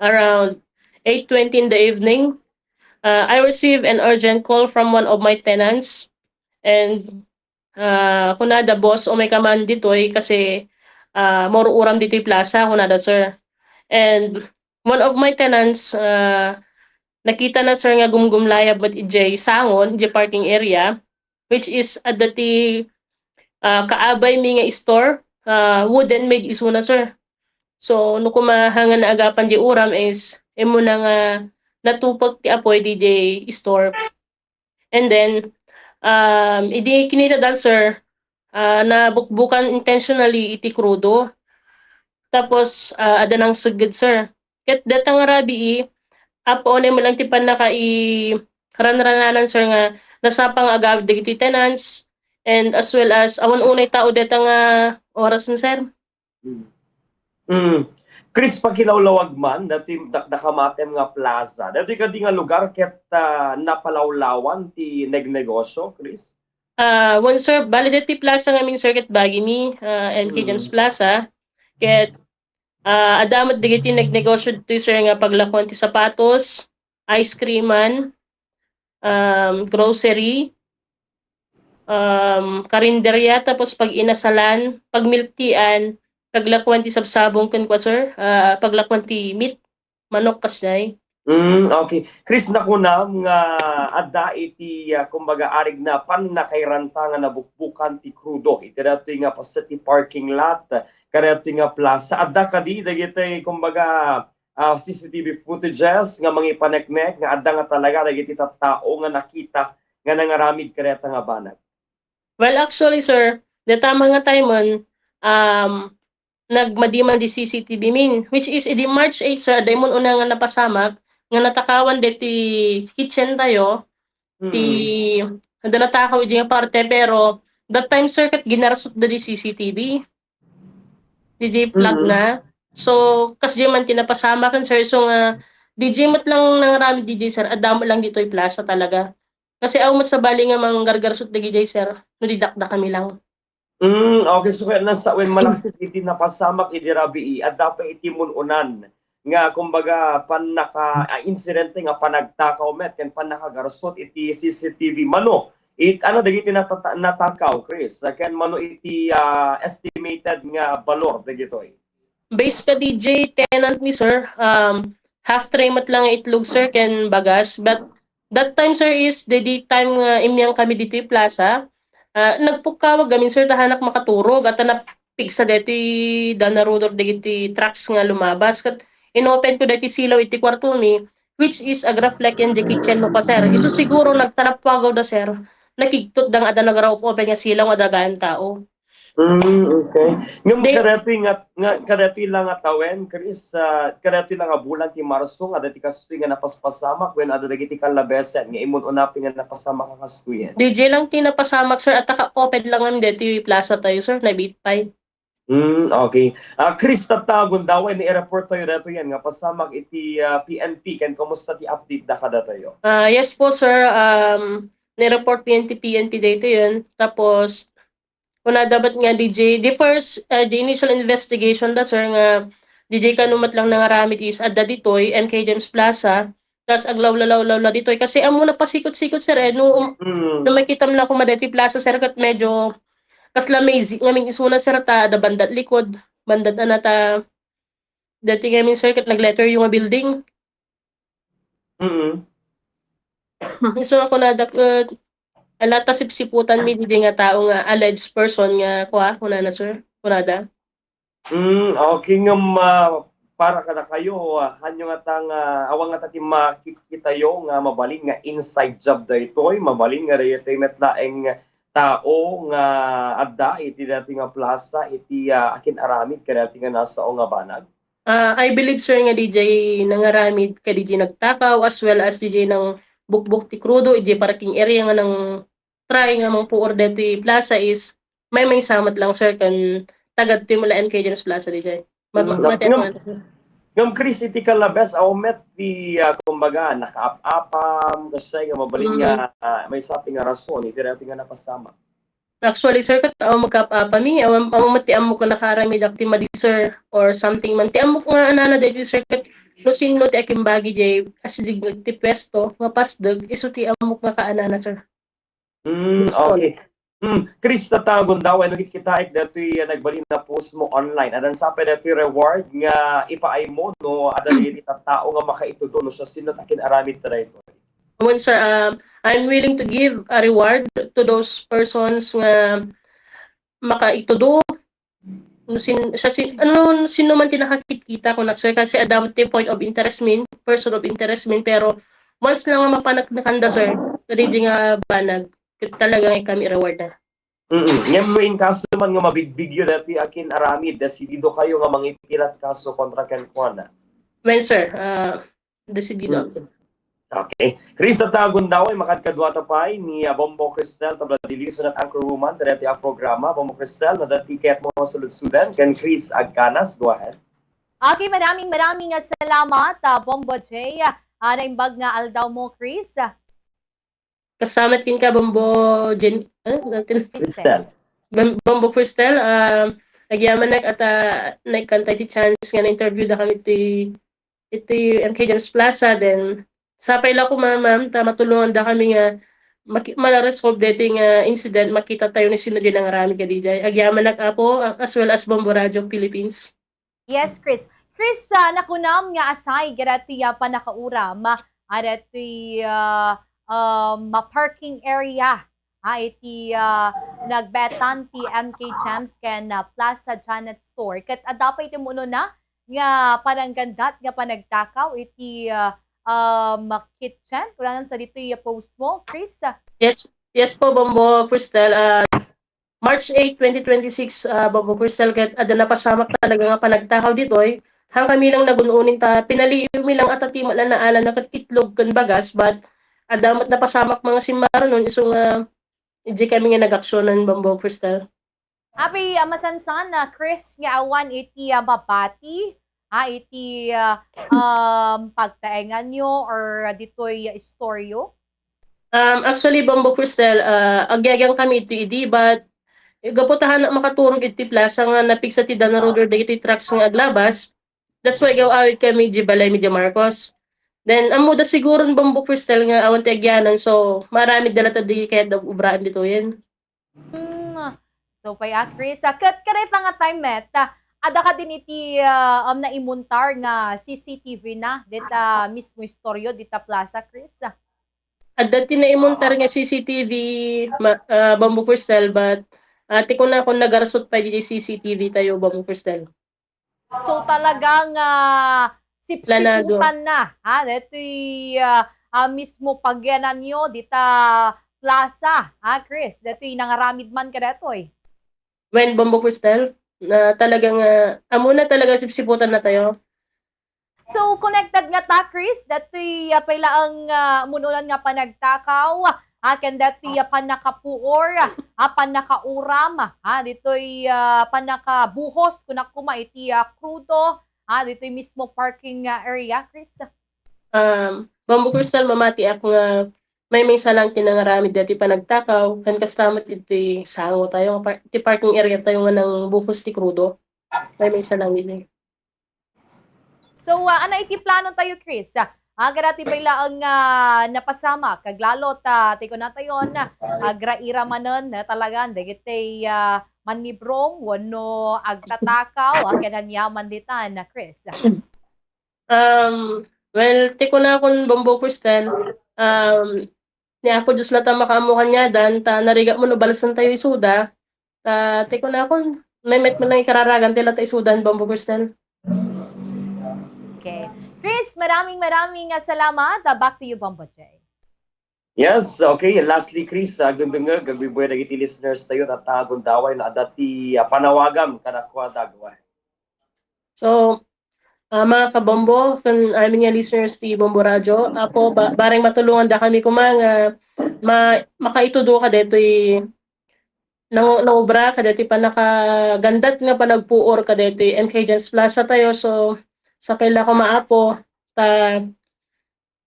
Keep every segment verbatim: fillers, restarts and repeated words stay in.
around eight twenty in the evening, uh, I received an urgent call from one of my tenants. And, uh, kunada, "Boss, umay ka man ditoy kasi, uh, maururam ditoy plaza," kunada, sir. And one of my tenants, uh, nakita na, sir, nga gumgumlayab met idiay sangon, idiay parking area, which is adda ti, ah, kaabay mi nga store, ah, wooden made isuna, sir. So, no koma, haan nga naagapan di uram is, immuna nga natupek ti apoy didiay store. And then, um, idi kinitadan, sir, ah, nabukbukan intentionally iti krudo. Tapos, ah, adda nangsegged, sir. Ket deta nga rabii, apo unay met lang ti pannakairanrananan, sir, nga nasapa nga agawid dagiti tenants, and as well as awan unay tao deta nga oras, sir. Mm. Mm. Chris, pakilawlawag man, dati dak-, dakamatem nga plaza. Dati kadi nga lugar ket, ah, napalawlawan ti negnegosyo, Chris? Ah, wen, sir, bali dati plaza ngamin, sir, ket bagimi, ah, M K James Mm. Plaza. Ket, ah, adda met dagiti negnegosyo ditoy, sir, nga paglakuan ti sapatos, ice cream man, um, grocery, um, karinderya, tapos pag-inasalan, pag-milk teaan, paglakuan ti sabsabong ken kua, sir, ah, paglakuan ti meat, manok, kasdiay. Mm, okay. Chris, nakunam nga adda iti, ah, kumbaga, arigna pannakairanta nga nabukbukan ti krudo iti datoy nga paset ti parking lot, kadatoy nga plaza. Adda kadi dagiti, kumbaga, ah, C C T V footages nga mangipaneknek nga adda nga talaga dagiti tattao nga nakita nga nangaramid kadata nga banag? Well, actually, sir, deta nga time-en, um, nagmadi man di C C T V min, which is idi March eight, sir, adda immun-una nga napasamak nga natakawan deti kitchen tayo, ti, Mm. adda natakaw iti nga parte, pero that time, sir, ket ginarsotda di C C T V. Didiay flag Mm. na. So, kasdiay man ti napasamaken, sir. So nga, didiay met lang nangaramid didiay, sir. Adda met lang ditoy plaza talaga. Kasi awan met sabali nga manggargarsot dagidiay, sir. No di dakdakami lang. Mm, okay. So, kaya nasa, wen malaksid iti napasamak idi rabii, adda pay iti mun-unan nga, kumbaga, pannaka-, ah, insidente nga panagtakaw met ken pannakagarsot iti C C T V. Mano, it-, ano dagiti natata-, natakaw, Chris? Ah, ken mano iti, ah, estimated nga balor dagitoy? Base kadi diay tenant mi, sir, um, half tray met lang nga itlog, sir, ken bagas. But that time, sir, is the, the time nga immiang kami ditoy plaza. Ah, nagpukkawag gamin, sir, ta hanak makaturog. At napigsa deti da narudor dagiti trucks nga lumabas. Ket inopen ko deti silaw iti kwarto mi, which is agreflect ken di kitchen mo pa, sir. Isu siguro nagtarapwagaw da, sir. Nakigtot da nga adda nagaraup-open nga silaw nga adda gayam tao. Mm, okay. Ngem Di- kadatoy nga, nga, kadatoy la nga tawen, Chris, ah, kadatoy la nga bulan ti Marso nga dati kastoy nga napaspasamak wen adda dagiti kallabesen nga immun-una pay nga napasamak a kastoyen? Didiay lang ti napasamak, sir, at naka-open lang ngamin deti plaza tayo, sir, nabiit pay. Mm, okay. Ah, Chris, tatta, gundaway ni i-report tayo datoyen nga pasamak iti, ah, P N P, ken kumusta ti update da kadatayo? Ah, yes po, sir. Um, ni-report mi ti P N P daytoyen. Tapos, kunada met nga didiay, the first, uh, the initial investigation da, sir, nga didiay kano met lang nangaramid is adda ditoy, M K James Plaza, tas aglawlawlawla ditoy. Kasi ammo napasikot-sikot, sir, eh, no, um, Mm. no makitam na koma deti plaza, sir, ket medyo kasla maze ngamin isuna, sir, ta adda bandat likod, bandat anata, deti ngamin, sir, ket nag-letter U nga building. Mm. Isu nga kunada, uh, ala ta sipsiputan mi didi nga tao nga alleged person nga kua, kunana, sir, kunada. Mm, okay, ngem, ah, para kadakayo, ah, hanyo nga ta nga, awan nga ta ti makikitayo nga mabalin nga inside job daytoy, mabalin nga daytoy met laeng tao nga adda iti dati nga plaza iti, ah, akin-aramid kadati nga nasao nga banag? Ah, I believe, sir, nga didiay nangaramid kadi diay nagtakaw as well as didiay nangbukbok ti krudo idiay parking area nga nang-try nga mangpuor deti plaza is maymaysa met lang, sir, ken tagad ti mula M K James Plaza didiay. Ma-, Mm, ma-, ngam-, ngam-, Chris, iti kalabes, awan met ti, ah, kumbaga, nakaap-apam, kasi nga mabalin nga, Mm. ah, maysa pay nga rason, iti dati nga napasamak. Actually, sir, ket awan makaap-apami, awan, awan met ti ammok nga nakaaramidak ti madi, sir, or something man. Ti ammok nga anana daytoy, sir, ket no sinno ti akimbagi jay asideg ti puesto nga pasdeg, isu ti ammok nga kaanana, sir. Mm, That's all. Okay. Mm, Chris, tatagon daw, ano git kita ek datoy, ah, nagbalin na post mo online. Adan sa pa datoy reward nga ipaay mo, no, adan iti tattao nga makaitudo, no, sa sino takin aramid ta daytoy. Well, sir, um, I'm willing to give a reward to those persons nga makaitudo. No sin, sa sin, ano, sino man ti nakakitkita ko, sir, kasi adda ti point of interest min, person of interest min, pero once lang nga mapaneknekanda, sir, sa D J nga banag, talagang ikami reward na. Mm. Ngem no in case man nga mabigbigyo dati akin aramid, desidido kayo nga mangipilat kaso kontra kenkuana. Well, sir, uh, desidido. Mm. Okay. Chris, at Gundaway, makadkadua ta pay ni, ah, Bombo Cristel, tabla di liwsonda ti anchor woman, dayta a programa, Bombo Cristel, no adda ti kayatmo nga sulod-sudan, ken Chris Agcanas, go ahead. Okay, maraming maraming, ah, salamat, ah, Bombo J. Ah, naimbag nga aldaw mo, Chris. Kasama kenka, Bombo Jen, eh, natin. Cristel. Bom-, Bombo Cristel, ah, agyamanak at, ah, naikanta iti chance nga na-interview da kami iti, iti M K James Plaza. Then, sapay la ko, ma'am, ma'am, ta matulongan da kami nga maki-, ma-resolve deti nga incident, makita tayo ni sino di nangaramid kadi jay. Agyamanak, Apo, as well as Bombo Radio Philippines. Yes, Chris. Chris, ah, nakunam nga aside kadati, ah, pannakauram, ah, dati, ah, um, parking area, ah, iti, ah, nagbetan ti M K Gems ken, ah, Plaza Janet Store. Ket adda pay ti umuna nga pananggandat nga panagtakaw iti, ah, um, kitchen. Kunanan sa ditoy, ah, post mo, Chris. Yes, yes po, Bombo Cristel. Ah, March eight, twenty twenty-six, ah, Bombo Cristel, ket adda napasamak talaga nga panagtakaw ditoy. Haan kami lang nagun-unin ta pinaliiw mi lang a ti maanaan na ket itlog ken bagas, but adda met napasamak nga simmarunon, isu nga idiay kami nga nagaksyonan, Bombo Cristel. Apay, ah, masansan, ah, Chris, nga awan iti, ah, mabati, ah, iti, ah, um, pagtaenganyo or, ah, ditoy, ah, istoryo? Um, actually, Bombo Cristel, ah, agyagyang kami iti idi, but gapu ta haannak makaturog iti plaza nga napigsa ti danarod or dagiti trucks nga aglabas, that's why agaw-awid kami iti balay mi iti Marcos. Then, ammoda siguron, Bombo Cristel, nga awan ti agyanan, so, maaramidda latta di kayatda ubraan ditoyen. Hmm. So, pay a, Chris, ah, ket kadayta nga time met, ah, adda kadin iti, ah, um, naimuntar nga C C T V na dita mismo istoryo dita plaza, Chris? Adda ti naimuntar nga C C T V, ma-, ah, Bombo Cristel, but, ah, ti kunakon nagarsot pay di C C T V tayo, Bombo Cristel. So, talagang, ah, Planado. Sipsiputan na, ha? Detoy, ah, ah, mismo pagyananyo dita plaza, ha, Chris? Detoy nangaramid man kadetoy. Wen, Bombo Cristel, na talagang, ah, amuna talaga sipsiputan na tayo. So, connected ngata, Chris, detoy, ah, pay laeng, ah, umununan nga panagtakaw, ah, ken detoy, ah, pannakapuor, ah, pannakauram, ah, ditoy, ah, pannakabuhos, kunak koma iti, ah, krudo, ah, ditoy mismo parking, ah, area, Chris? Um, Bombo Cristel, mamatiak nga maymaysa lang ti nangaramid deti panagtakaw, ken kasta met iti sango tayo, par-, ti parking area tayo nga nangbuhos ti krudo. Maymaysa lang idi. So, ah, ania iti plano tayo, Chris? Ah, kadati pay laeng nga napasamak, aglalo ta, ti kunatayon, agraira manen, na talagan, dagiti, ah, mannibrong, wenno agtatakaw, ah, ken ania man ditan, Chris? Um, well, ti kunakon, Bombo Cristel, um, ni Apo Dios latta makaammo kaniadan, ta narigat mo no balsen tayo isuda, ta ti kunakon, maymayat man lang ikararagan ti latta isudan, Bombo Cristel. Okay. Chris, maraming, maraming, ah, salamat. Ah, back to you, Bombo J. Yes, okay. Lastly, Chris, ah, agdengdengngeg, agbibuyag dagiti listeners tayo, ta, ah, Gundaway, no adda ti, ah, panawagam kadakuada, go ahead. So, ah, mga kabombo, ken amin nga listeners ti Bombo Radio, Apo, ba-, bareng matulonganda kami koma nga ma-, makaitudo kadetoy nang-, nangubra kadetoy pannakagandat nga panagpuor kadetoy M K Gems Plaza tayo. So, sapay la koma, Apo, ta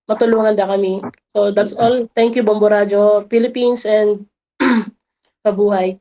matulonganda kami. So, that's all. Thank you, Bombo Radio Philippines, and mabuhay.